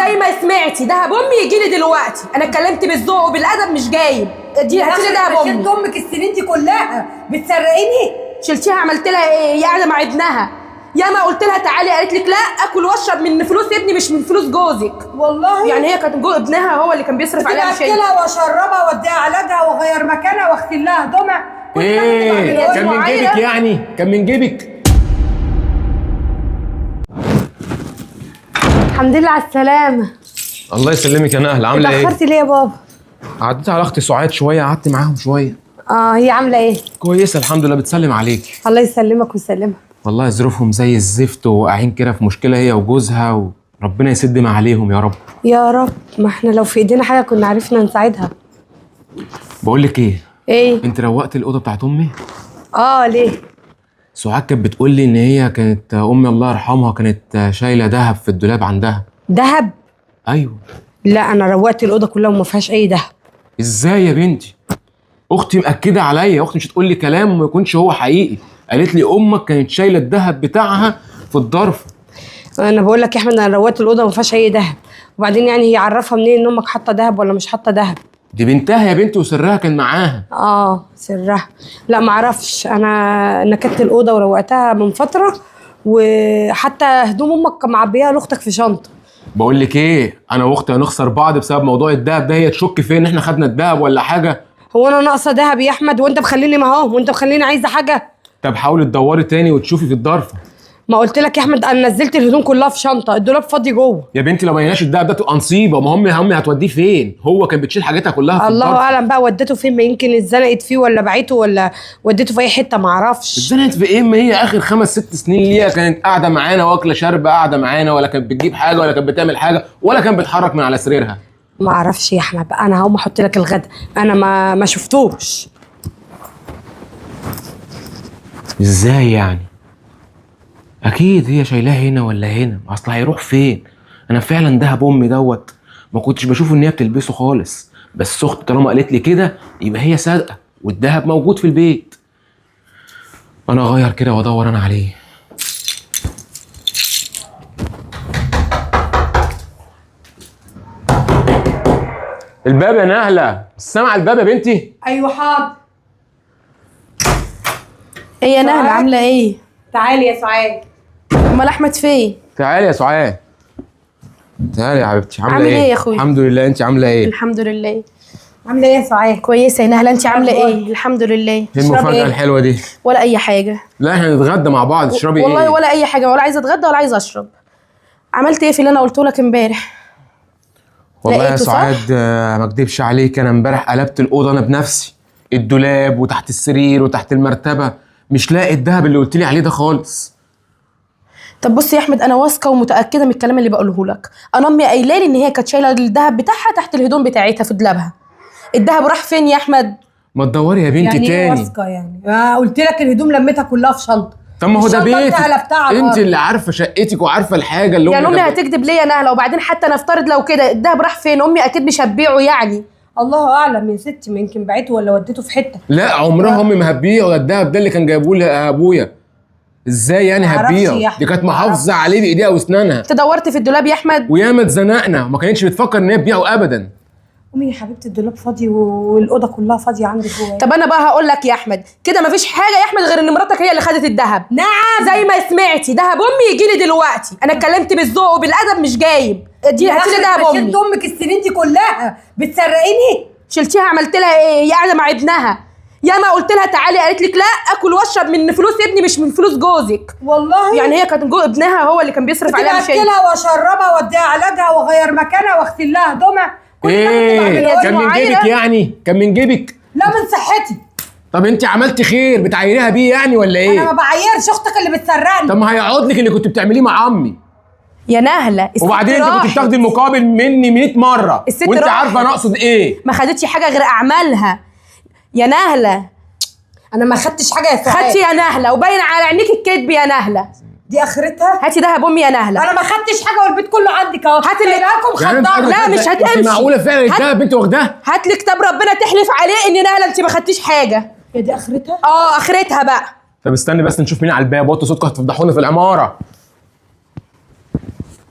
زي ما سمعتي، دهب امي يجي لي دلوقتي. انا اتكلمت بالذوق وبالادب، مش جايب. دي هاتي لي دهب امي. شلت امك السنين دي كلها بتسرقيني؟ شلتيها عملت لها ايه؟ هي قاعدة مع ابنها. ياما قلت لها تعالي، قالت لك لا، اكل واشرب من فلوس ابني مش من فلوس جوزك. والله يعني هي كانت ابنها هو اللي كان بيصرف عليها، مش هي. اكلها واشربها واديها علاجها واغير مكانها واغسل لها هدومها. ايه كان من جيبك يعني؟ كان من جيبك؟ الحمد لله على السلامة. الله يسلمك يا نهله، عامله ايه؟ اتأخرتي ليه يا بابا؟ عديت على اختي سعاد شوية، قعدت معاهم شوية. هي عاملة ايه؟ كويسة الحمد لله، بتسلم عليكي. الله يسلمك ويسلمها. والله ظروفهم زي الزفت، وواقعين كده في مشكلة هي وجوزها، وربنا يسد ما عليهم يا رب. يا رب، ما احنا لو في ايدينا حاجة كنا عرفنا نساعدها. بقول لك ايه؟ ايه؟ انت روقت الاوضة بتاعت امي؟ ليه؟ سعاد كانت بتقول لي ان هي كانت امي الله يرحمها كانت شايله ذهب في الدولاب عندها. ذهب؟ ايوه. لا انا روقت الاوضة كلها وما فيهاش اي ذهب. ازاي يا بنتي؟ اختي مأكده عليا، اختي مش هتقول لي كلام ما يكونش هو حقيقي. قالت لي امك كانت شايله الذهب بتاعها في الظرف. انا بقول لك يا احمد انا روقت الاوضة وما فيهاش اي ذهب، وبعدين يعني هي عرفها منين ان امك حاطه ذهب ولا مش حاطه ذهب؟ دي بنتها يا بنتي وسرها كان معاها. سرها. لا ما اعرفش، انا نكدت الاوضة وروقتها من فترة، وحتى هدوم امك معبيها لاختك في شنطه. بقول لك ايه، انا واختي هنخسر بعض بسبب موضوع الذهب ده. هي تشك فين ان احنا خدنا الذهب ولا حاجة؟ هو انا ناقصه ذهب يا احمد وانت مخليني؟ ما هو وانت مخليني عايزه حاجة. طب حاولي تدوري تاني وتشوفي في الظرف. ما قلت لك يا احمد انا نزلت الهدوم كلها في شنطه، الدولاب فاضي جوه. يا بنتي لو ما لقيناش الدهب ده تبقى نصيبه. ما هم هتوديه فين؟ هو كان بتشيل حاجتها كلها في الله الظرف. اعلم بقى ودته فين، ما يمكن اتزنقت فيه ولا بعته ولا ودته في اي حتة، ما اعرفش. اتزنقت في ايه؟ ما هي اخر 5 6 سنين ليها كانت قاعدة معانا واكله شاربه، قاعدة معانا، ولا كانت بتجيب حاجة ولا كانت بتعمل حاجة ولا كانت بتحرك من على سريرها. ما اعرفش يا احمد بقى، انا هقوم احط لك الغدا، انا ما شفتوش. ازاي يعني؟ اكيد هي شايلاه هنا ولا هنا، اصل هيروح فين؟ انا فعلا دهب امي دوت ما كنتش بشوف ان هي بتلبسه خالص، بس اختي طالما قالت لي كده يبقى هي صادقة والدهب موجود في البيت. انا اغير كده وادور انا عليه. الباب يا نهله، سامعه الباب يا بنتي؟ ايوه حاضر. ايه يا نهله عامله ايه؟ تعالي يا سعاد. امال احمد فين؟ تعالي يا سعاد. تعالي يا حبيبتي، عامله عامل ايه؟ ايه يا اخويا؟ الحمد لله، انت عامله ايه؟ الحمد لله. عامله ايه يا سعاد؟ كويسة يا نهله، انت عامله ايه؟ الحمد لله. ايه المفاجاة الحلوة دي؟ ولا اي حاجة. لا احنا نتغدى مع بعض. تشربي ايه؟ والله ولا اي حاجة، ولا عايزه اتغدى ولا عايزه اشرب. عملت ايه في اللي انا قلته لك امبارح؟ والله يا سعاد ما اكدبش عليك، انا امبارح قلبت الاوضة انا بنفسي، الدولاب وتحت السرير وتحت المرتبة، مش لاقي الذهب اللي قلت لي عليه ده خالص. طب بص يا احمد، انا واثقة ومتاكده من الكلام اللي بقوله لك. انا امي قايله لي ان هي كانت شايله الذهب بتاعها تحت الهدوم بتاعتها في دولابها. الذهب راح فين يا احمد؟ ما تدوري يا بنتي يعني تاني. ايه واثقة يعني؟ قلت لك الهدوم لميتها كلها في شنطه. طب ما هو ده بيتك، انت اللي عارفه شقتك وعارفه الحاجة اللي يعني امي هتكذب ليه يا نهله؟ وبعدين حتى نفترض لو كده الذهب راح فين؟ امي اكيد مش هتبيعه يعني. الله اعلم يا ستي، ما يمكن بعته ولا وديته في حتة. لا عمرها امي ما هتبيعه، ده الذهب ده اللي كان جايبه لها ابويا. ازاي يعني هتبيعه؟ دي كانت محافظة عليه بايديها واسنانها. انت دورت في الدولاب يا احمد؟ وياما اتزنقنا، ما كانتش بتفكر ان هي تبيعه ابدا. امي يا حبيبتي الدولاب فاضي والاوضه كلها فاضية عندك جوه. طب انا بقى هقول لك يا احمد كده مفيش حاجة يا احمد غير ان مراتك هي اللي خدت الذهب. نعم زي ما سمعتي، ذهب امي يجي لي دلوقتي. انا اتكلمت بالذوق وبالادب، مش جايب. دي هاتي لي ذهب امي. شلت امك السنين دي كلها بتسرقيني؟ شلتيها عملت لها ايه؟ هي قاعدة مع ابنها. ياما قلت لها تعالي، قالت لك لا، اكل واشرب من فلوس ابني مش من فلوس جوزك. والله يعني هي كانت ابنها هو اللي كان بيصرف عليها، مش هي. اكلها واشربها واديها علاجها واغير مكانها واغسل لها هدومها. ايه كان من جيبك يعني؟ كان من جيبك؟ لا من صحتي. طب انت عملتي خير بتعايريها بيه يعني ولا ايه؟ انا ما بعايرش، اختك اللي بتسرقني. طب ما هيقعد لك اللي كنت بتعمليه مع عمي يا نهله. وبعدين انت كنت بتاخدي المقابل مني 100 مرة وانت عارفه انا اقصد ايه. ما خدتش حاجة غير اعمالها يا نهله. انا ما خدتش حاجة يا سعاد. خدتي يا نهله، وباين على عينيك الكذب يا نهله. دي اخرتها؟ هاتي دهب امي يا نهله. انا ما خدتش حاجة والبيت كله عندك اهو. هاتي اللي لكم. لا مش هتمشي. معقولة فعلا الدهب انت واخداه؟ هات لي كتاب ربنا تحلف عليه ان نهله انت ما خدتيش حاجة. يا دي اخرتها؟ اخرتها بقى. طب استني بس نشوف مين على الباب، وطوا صوتكم هتفضحونا في العمارة.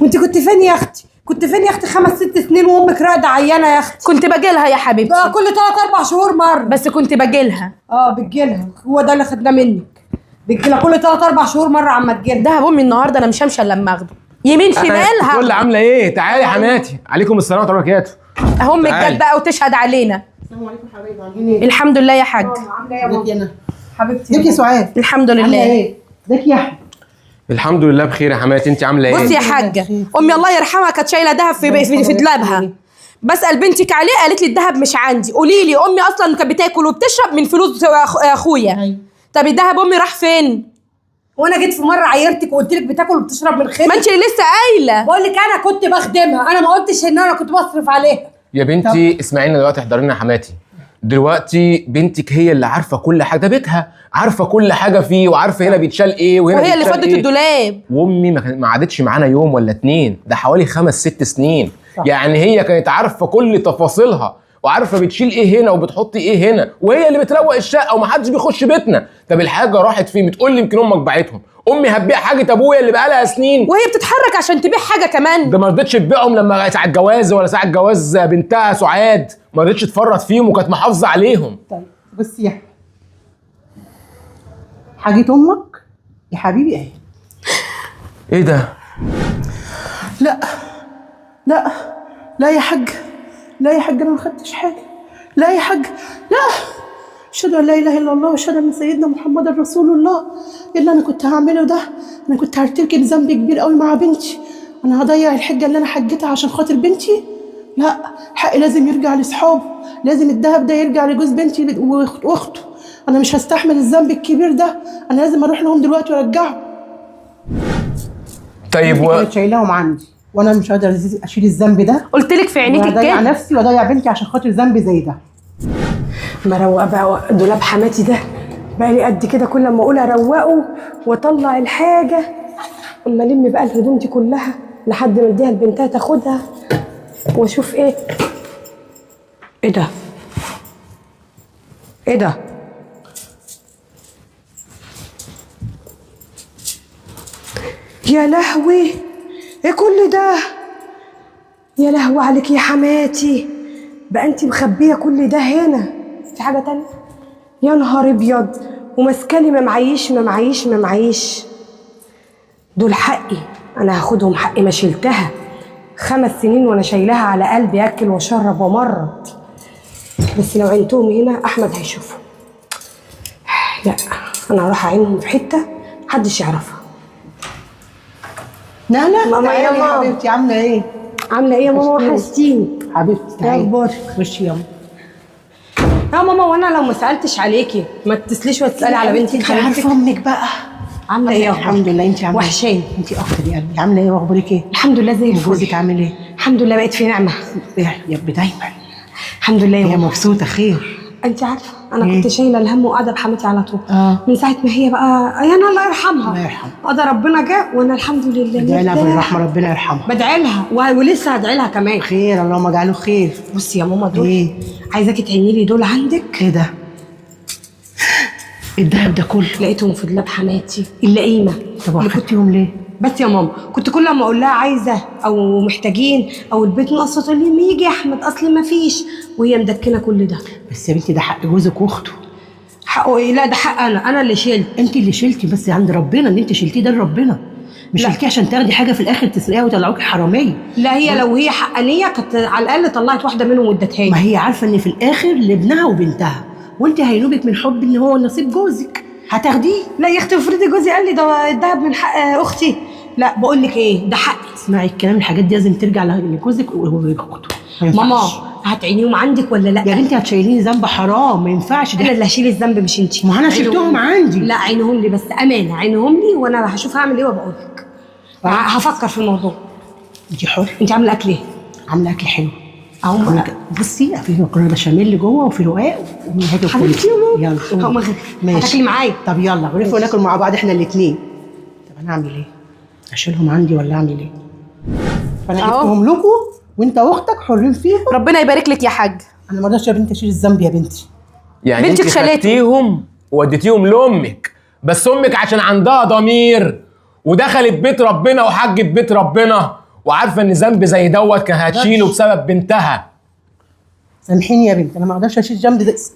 وانت كنت فين يا اختي؟ كنت فين يا اختي 5 6 سنين وامك راقده عيانه يا اختي؟ كنت باجي لها يا حبيبتي كل 3 4 شهور مرة. بس كنت باجي لها. بتجي لها، هو ده اللي خدناه منك، بتجي لها كل 3 4 شهور مرة عما تجي لها. دهب امي النهارده انا مش همشي الا لما اخده يمين شمال. كل عامله ايه؟ تعالي يا حماتي. عليكم السلام ورحمة الله وبركاته. اهو امك جت بقى وتشهد علينا. السلام عليكم حبايبي، عاملين ايه؟ الحمد لله يا حاج. عامله ايه يا ماما؟ حبيبتي ازيك يا سعاد؟ الحمد لله. عامله ايه؟ ازيك يا احمد؟ الحمد لله بخير يا حماتي، انت عامله ايه؟ بصي يا حاجة، امي الله يرحمها كانت شايله دهب في دولابها. بسال بنتك عليه قالت لي الدهب مش عندي. قولي لي امي اصلا كانت بتاكل وبتشرب من فلوس اخويا. طب الدهب امي راح فين؟ وانا جيت في مرة عيرتك وقلت لك بتاكل وبتشرب من خير. ما انت اللي لسه قايله. بقول لك انا كنت بخدمها، انا ما قلتش ان انا كنت بصرف عليها. يا بنتي اسمعينا دلوقتي، احضري لنا يا حماتي. دلوقتي بنتك هي اللي عارفه كل حاجة، ده بيتها، عارفه كل حاجة فيه، وعارفه هنا بيتشال ايه وهنا وهي اللي بيتشال فضت إيه. الدولاب. وامي ما قعدتش معانا يوم ولا اتنين، ده حوالي 5 6 سنين. صح. يعني هي كانت عارفه كل تفاصيلها وعارفه بتشيل ايه هنا وبتحط ايه هنا، وهي اللي بتروق الشقة ومحدش بيخش بيتنا. طب الحاجة راحت فين؟ بتقول لي يمكن امك باعتهم. امي هتبيع حاجة ابويا اللي بقالها سنين، وهي بتتحرك عشان تبيع حاجة كمان. ده ما رضتش تبيعهم لما ساعة جواز ولا ساعة جواز بنتها سعاد، ما رضتش تفرط فيهم وكانت محافظة عليهم. طيب بصي يا احمد، حاجة امك يا حبيبي اهي. ايه ده؟ لا لا لا يا حاج، لا يا حاج، انا ما خدتش حاجة. لا يا حاج، لا. اشهد ان لا اله الا الله واشهد ان سيدنا محمد رسول الله. ايه اللي انا كنت هعمله ده؟ انا كنت هرتكب ذنب كبير قوي مع بنتي. انا هضيع الحجة اللي انا حجتها عشان خاطر بنتي؟ لا، حقي لازم يرجع لاصحابه، لازم الذهب ده يرجع لجوز بنتي واخته. انا مش هستحمل الذنب الكبير ده، انا لازم اروح لهم دلوقتي وارجعه. طيب كانت شايلاهم عندي وانا مش قادرة اشيل الذنب ده. قلت لك في عينيك الكده. اضيع نفسي واضيع بنتي عشان خاطر ذنب زي ده. مروقه بقى دولاب حماتي ده بقى لي قد كده، كل ما اقول اروقة واطلع الحاجة اما الم بقى الهدوم دي كلها لحد ما اديها لبنتها تاخدها واشوف ايه. ايه ده؟ ايه ده؟ يا لهوي، ايه كل ده؟ يا لهوي عليك يا حماتي، بقى انت مخبيه كل ده هنا؟ في حاجة تانية؟ يا نهار ابيض، وماسكالي ما معيش ما معيش ما معيش. دول حقي، انا هاخدهم حقي، ما شلتها 5 سنين وانا شايلاها على قلبي، اكل واشرب وامرض. بس لو عينتهم هنا احمد هيشوفهم. لا انا هروح اعينهم في حتة محدش يعرفها. نهله ماما يا ماما حبيبتي، عامله ايه؟ عامله ايه يا ماما؟ وحشتيني حبيبتي. تعالي اخبارك؟ وشي يا ماما. يا ماما، وانا لو ما سالتش عليكي ما تتصليش وتسالي على بنتك انت عارفه امك بقى. عامله ايه؟ الحمد لله. انت عامله ايه؟ وحشاني. انت اكتر يا قلبي. عامله ايه واخبارك ايه؟ الحمد لله زي الفل. جوزك عامل ايه؟ الحمد لله بقيت في نعمه يا رب دايما. الحمد لله يا ماما. مبسوطة خير. انت عارفه انا كنت شايله الهم وقاعدة بحماتي على طول. من ساعة ما هي بقى يعني الله يرحمها. الله يرحمها. قدر ربنا جه وانا الحمد لله بدعي لها بالرحمة، ربنا يرحمها. بدعي لها ولسه هدعي لها كمان. خير، اللهم اجعله خير. بصي يا ماما، دول ايه؟ عايزاكي تعيني لي دول عندك. ايه ده؟ الدهب ده كله؟ لقيتهم في دولاب حماتي اللئيمه. طب واخدتيهم ليه؟ بس يا ماما كنت كل ما اقول لها عايزه او محتاجين او البيت ناقصه تقول لي ما يجي يا احمد اصل ما فيش، وهي مدكنه كل ده. بس يا بنتي ده حق جوزك واخته. حقه ايه؟ لا ده حق انا اللي شلت. انت اللي شلتي، بس عند ربنا ان انت شلتيه ده لربنا، مش شلتيه عشان تاخدي حاجة في الاخر تسرقيها ويطلعوكي حرامية. لا هي لو هي حقانيه كانت على الاقل طلعت واحدة منهم وادتها لي. ما هي عارفه ان في الاخر لابنها وبنتها، وانت هينوبك من حب ان هو نصيب جوزك هتاخديه. لا يا اختي، افرضي جوزي قال لي ده الدهب من حق اختي. لا بقول لك ايه، ده حقي. اسمعي الكلام، الحاجات دي لازم ترجع لجوزك واخته. ماما هتعينيهم عندك ولا لا؟ يا بنتي هتشيليني ذنب حرام، ما ينفعش. انا اللي هشيل الذنب مش انتي. ما انا شلتهم عندي. لا عينهم لي بس امانه، عينهم لي وانا هشوف هعمل ايه وبقول لك. هفكر في الموضوع. انتي حره. انتي عامله اكل ايه؟ عامله اكل حلو. اهو بصي في مكرونه بشاميل جوه وفي رقاق وهاتي. حبيبتي يا ماما، يلا هقوم ماشي. هتاكلي معايا؟ طب يلا غرفة وناكل مع بعض احنا الاثنين. طب انا اعمل ايه؟ اشيلهم عندي ولا اعمل ايه؟ فانا جبتهم لكم وانت واختك حرين فيهم. ربنا يبارك لك يا حاج. انا ما اقدرش يا بنتي اشيل الذنب يا بنتي. يعني بنتك انت خدتيهم ووديتيهم لامك، بس امك عشان عندها ضمير ودخلت بيت ربنا وحجت بيت ربنا وعارفه ان ذنب زي دوت كان هتشيله بسبب بنتها. سامحيني يا بنت، انا ما اقدرش اشيل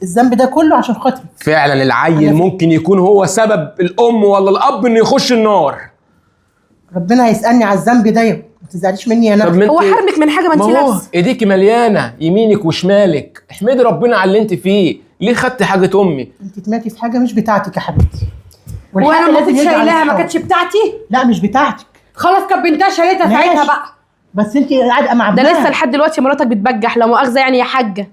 الذنب ده كله عشان خاطري. فعلا العيل ممكن يكون هو سبب الام ولا الاب انه يخش النار. ربنا هيسالني على الذنب ده، ما تزعليش مني يا نفسي. هو حرمك من حاجة ما انت لابسه؟ ايديكي مليانة يمينك وشمالك، احمدي ربنا على اللي انت فيه. ليه خدتي حاجة امي؟ انت طمعتي في حاجة مش بتاعتك يا حبيبتي. وانا ما كنتش شايلاها، ما كانتش بتاعتي؟ لا مش بتاعتك. خلاص كانت بنتها شالتها ساعتها بقى. بس انت قاعدة مع ده لسه لحد دلوقتي مراتك بتبجح لا مؤاخذة يعني يا حاجة.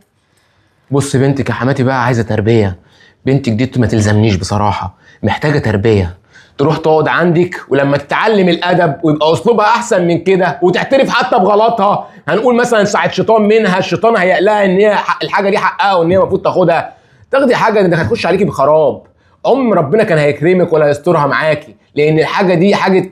بص بنتك يا حماتي بقى عايزه تربيه. بنتك دي ما تلزمنيش بصراحة، محتاجه تربيه. تروح تقعد عندك ولما تتعلم الادب ويبقى اسلوبها احسن من كده وتعترف حتى بغلطها. هنقول مثلا ساعة شيطان منها، الشيطان هيقلها ان هي الحاجة دي حقها وان هي المفروض تاخدها. تاخدي حاجة انك هتخش عليكي بخراب. ربنا كان هيكرمك ولا يسترها معاكي، لان الحاجة دي حاجة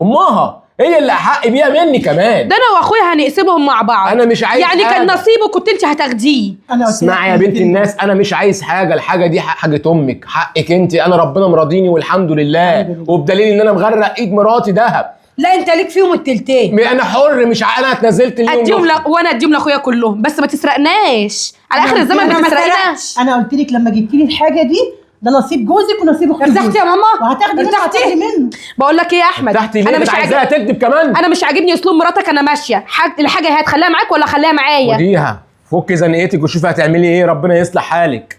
امها، هي اللي احق بيها مني كمان. ده انا واخويا هنقسمهم مع بعض. انا مش عايز يعني حاجة. كان نصيبه كنت انت هتاخديه. اسمعي يا بنت الناس، انا مش عايز حاجة، الحاجة دي حاجة امك، حقك انت. انا ربنا مرضيني والحمد لله، وبدليل ان انا مغرق ايد مراتي ذهب. لا انت ليك فيهم التلتين. انا حر، مش انا اتنزلت ليهم. اديهم وانا اديهم لاخويا كلهم، بس ما تسرقناش على اخر الزمن. ما تسرقناش. انا قلت لك لما جبتي لي الحاجة دي ده نصيب جوزك ونصيب اختك. ارتحتي يا ماما؟ وهتاخدي منه، هتاخدي منه. بقول لك ايه يا احمد، انا مش عايزاها تكذب كمان. انا مش عاجبني اسلوب مراتك. انا ماشية الحاجة هي هتخليها معاك ولا خليها معايا؟ خديها، فكي زنقتك وشوفي هتعملي ايه. ربنا يصلح حالك.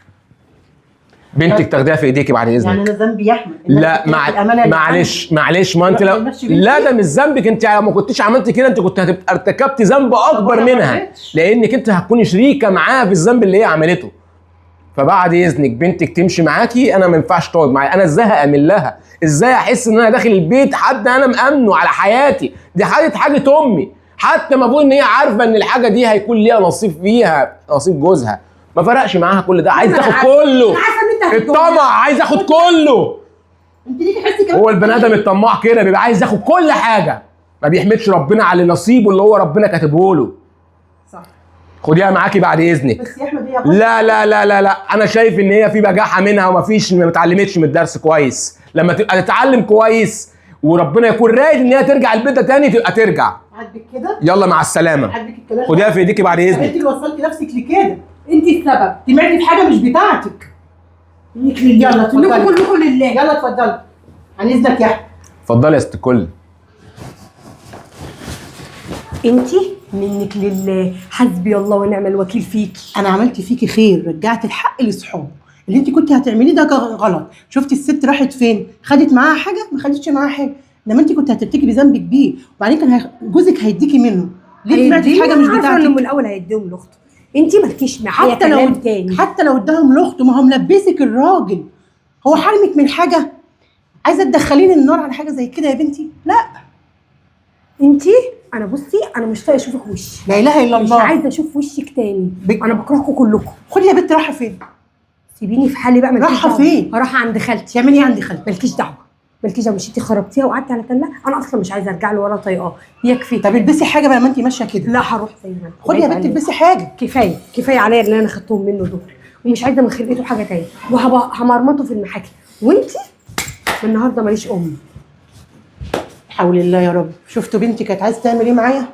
بنتك تاخديها في ايديكي بعد اذنك. يعني انا ذنبي يا احمد؟ لا معلش معلش، ما انت لو لا ده مش ذنبك انت. لو ما كنتيش عملتي كده انت كنت هتبقى ارتكبتي ذنب اكبر منها، لانك انت هتكوني شريكه معاها في الذنب اللي هي عملته. فبعد اذنك بنتك تمشي معاكي، انا ما ينفعش تقعد معايا. انا ازاي هامن لها؟ ازاي احس ان انا داخل البيت حد انا مامنه على حياتي؟ دي حاجة امي. حتى المفروض ان هي عارفه ان الحاجة دي هيكون ليها نصيب فيها، نصيب جوزها. ما فرقش معاها كل ده، عايز تاخد كله. الطمع عايز اخد كله. انت ليكي حس كمان. هو البني ادم الطماع كده بيبقى عايز ياخد كل حاجة، ما بيحمدش ربنا على نصيبه اللي هو ربنا كاتبه له. صح. خديها معاكي بعد اذنك. بس يا احمد هي لا لا لا لا لا، انا شايف ان هي في بجاحه منها ومفيش، ما اتعلمتش من الدرس كويس. لما تبقى تتعلم كويس وربنا يكون رايد ان هي ترجع البيت ده تاني تبقى ترجع. عاجبك كده؟ يلا مع السلامة. عاجبك الكلام؟ خديها في ايديكي بعد اذنك. انت اللي وصلتي نفسك لكده، انت السبب. طمعتي في حاجة مش بتاعتك. منك لله. يلا اتفضلي. كلكم لله. يلا اتفضلي. عن اذنك يا احمد. اتفضلي يا ست الكل. انتي منك لله، حسبي الله ونعم الوكيل فيكي. انا عملت فيكي خير، رجعت الحق لاصحابه. اللي انت كنت هتعمليه ده غلط. شفتي الست راحت فين؟ خدت معاها حاجة؟ ما خدتش معاها حاجة. انما انت كنت هترتكبي ذنب كبير، وبعدين كان جوزك هيديكي منه. ليه طمعتي في حاجة مش بتاعتك؟ عارفه انه من الاول هيديهم لاخته. انت مالكيش معايا حتى لو تاني. حتى لو اداهم لاخته، ما هو ملبسك الراجل. هو حرمك من حاجة؟ عايزه تدخليني النار على حاجة زي كده يا بنتي؟ لا. انتي انا بصي، انا مش طايقة اشوفك وشي. لا اله الا الله. مش عايزه اشوف وشك تاني. انا بكرهكم كلكم. خدي يا بنت. رايحة فين؟ سيبيني في حالي بقى. رايحة فين؟ هروح عند خالتي. تعملي ايه عند خالتي؟ مالكيش دعوه، مالكيش دعوه. مش انتي خربتيها وقعدتي على تله؟ انا اصلا مش عايزه ارجع له ولا طايقاه، يكفي. طب البسي حاجة بقى ما انتي ماشية كده. لا هروح زي ما انا. خدي يا بنت البسي حاجة. كفاية كفاية عليا اللي انا خدتهم منه دول، ومش عايزه من خلقته حاجة تاني، وهمرمطه في المحاكم. وانتي النهارده ماليش ام. حول الله يا رب. شفتوا بنتي كانت عايزه تعمل ايه معايا؟